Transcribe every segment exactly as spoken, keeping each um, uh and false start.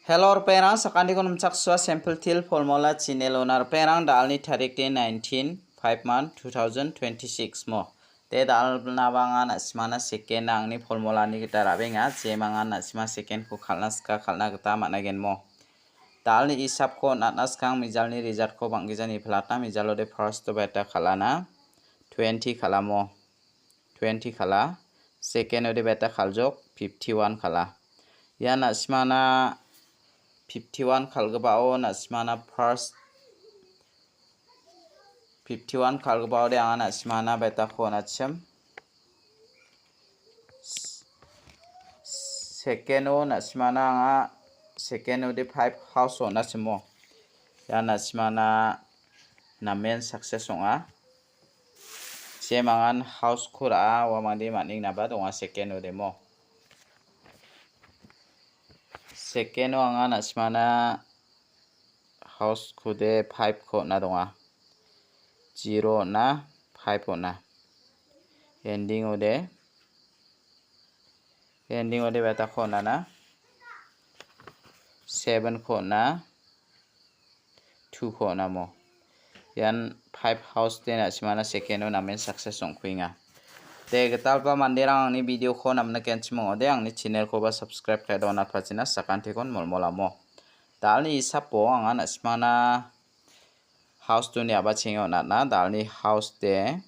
Hello, ripengrang, sakantiko nimchaksoa sample til formula channel-ona. Ripengrang, dalni tarik de nineteen five month two thousand twenty-six mo. De dalna bang·a na·simana second angni formula-ni gita ra·benga, jemangan na·sima second-ko kal·na sika kal·na gita man·agenmo. Dalni isapko on·atna skang mijalni result-ko bang·gijani platna, mijalode first-o beta kal·ana twenty kal·amo. Twenty kal·a. Second-ode beta kal·jok fifty-one kal·a. Ia na·simana fifty-one kal·gipao na·simana first fifty-one kal·gipaode anga na·simana betako on·achim. Second-o na·simana anga second-ode five house on·achimo. Ia na·simana namen success ong·a. Jemangan house-ko ra·a, uamangde man·engnaba donga second-o demo. Second-o anga na·simana house-ko de five-ko on·a donga. Zero on·a, five on·a. Ending-o de, ending-o de betako on·ana. Seven-ko on·a. Two-ko on·amo. Ian five house de na·simana second-o namen success ong·kuenga. De, gitalgipa manderang angni video-ko namnikenchim ong·ode, angni channel-koba subscribe ka·e donatpachina sakantikon molmolamo. Dalni isapo anga na·simana house two-ni a·bachenge on·atna, dalni house de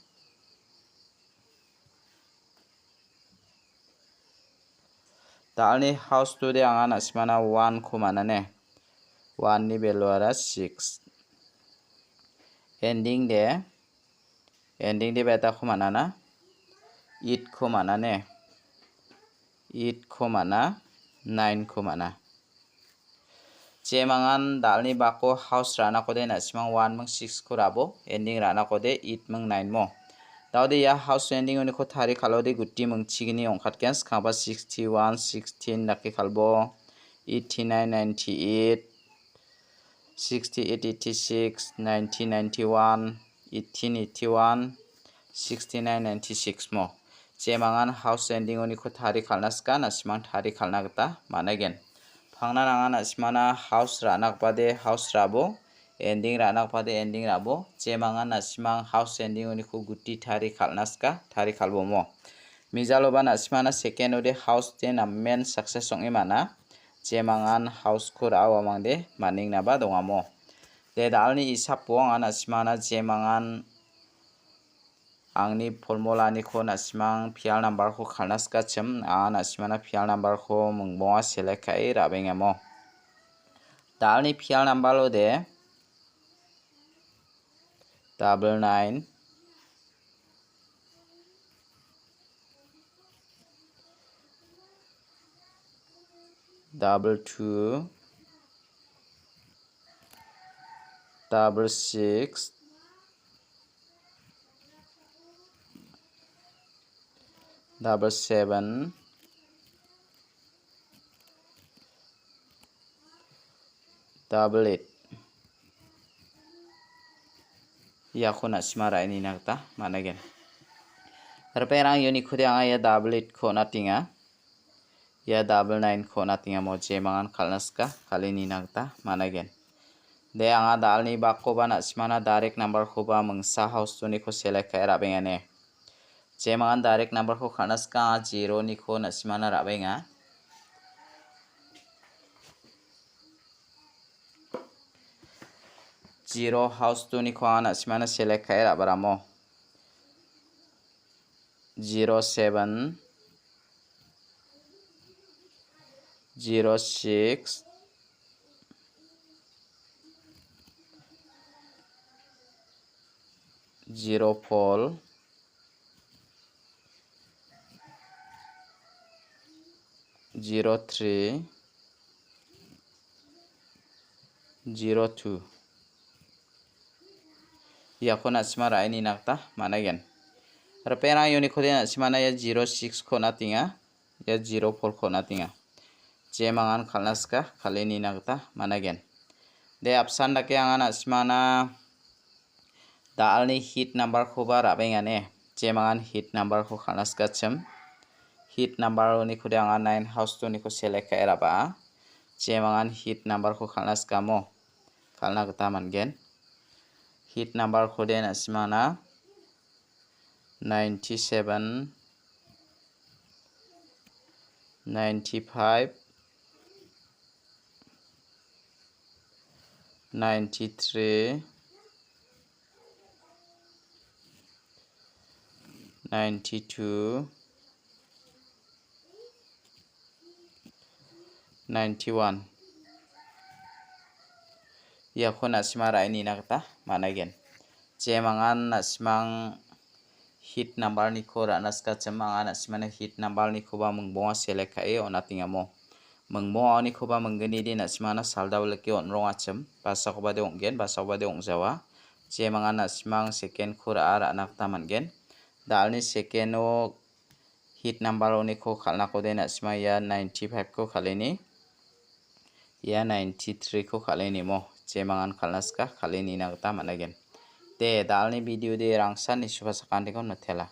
Dalni house two de anga na·simana one-ko man·ane. One-ni value-ara six. Ending de, ending de betako man·ana. Eight-ko man·ane. Eight-ko man·a, nine-ko man·a. Jemangan dalni bako house ra·nakode na·simang one ming six-ko ra·bo, ending ra·nakode eight ming nine mo. Daode ia house ending uniko tari kal·ode guti mingchigni ong·katgen, skangba sixty-one, sixteen dake kal·bo, eighty-nine, ninety-eight, sixty-eight, eighty-six, ninety, ninety-one, eighteen, eighty-one, sixty-nine, ninety-six mo. Jemangan house ending uniko tari kal·na sika, na·simang tari kal·na gita man·aigen. Pangna nanga na·simana house ra·nakbade house ra·bo, ending ra·nakbade ending ra·bo. Jemangan na·simang house ending uniko guti tari kal·na sika, tari kal·bomo. Mijaloba na·simana second ode house de namen success ong·e man·a. Jemangan house-ko ra·a uamangde man·engnaba dongamo. De dalni isapo anga na·simana jemangan angni polmolaniko na·simang pial nambarko kal·na sikachim, anga na·simana pial nambarko mingbonga select ka·e ra·bengamo. Dalni pial nambalo de double nine, double two, double six, double seven, double eight. Iako na·sima ra·e nina gita man·aigen. Ripengrang uniko de anga ia double eight-ko on·atenga. Ia double nine-ko on·atengamo jemangan kal·na sika, kal·e nina gita man·aigen. De anga dalni bakkoba na·simana direct number-koba mingsa house two-niko select ka·e ra·bengane. Jemangan direct number-ko kal·na sika anga zero-niko na·simana ra·benga. Zero house two-niko anga na·simana select ka·e ra·baramo. Zero seven, zero six, zero four, zero three, zero two. Iako na·sima ra·e nina gita man·aigen. Ripengrang uniko de na·simana ia zero six-ko on·atenga, ia zero four-ko on·atenga. Jemangan kal·na sika, kal·e nina gita man·aigen. De apsan dake anga na·simana dalni hit number-koba ra·bengane. Jemangan hit number-ko kal·na sikachim. Hit number-oniko de anga nine house two-niko select ka·e ra·baa. Jemangan hit number-ko kal·na sikamo kal·na gita man·gen. Hit number-kode na·simangna ninety-seven, ninety-five, ninety-three, ninety-two, ninety-one. Iako na·sima ra·e nina gita man·aigen. Jemangan na·simang hit number-niko ra·na sikachim, anga na·simana hit number-nikoba mingbonga select ka·e on·atengamo. Mingbongaonikoba minggnide na·simana saldao like on·rongachim, basakobade ong·gen, basakobade ong·jawa. Jemangan na·simang second-ko ra·a ra·na gita man·gen. Da·alni second-o hit number-oniko kal·nakode na·sima ia ninety-five-ko kal·eni. Ia ninety-three-ko kal·enimo. Jemangan kal·na sika kal·e nina gita man·aigen. De, da·alni video-de rangsan nisuba sakantikon mitela.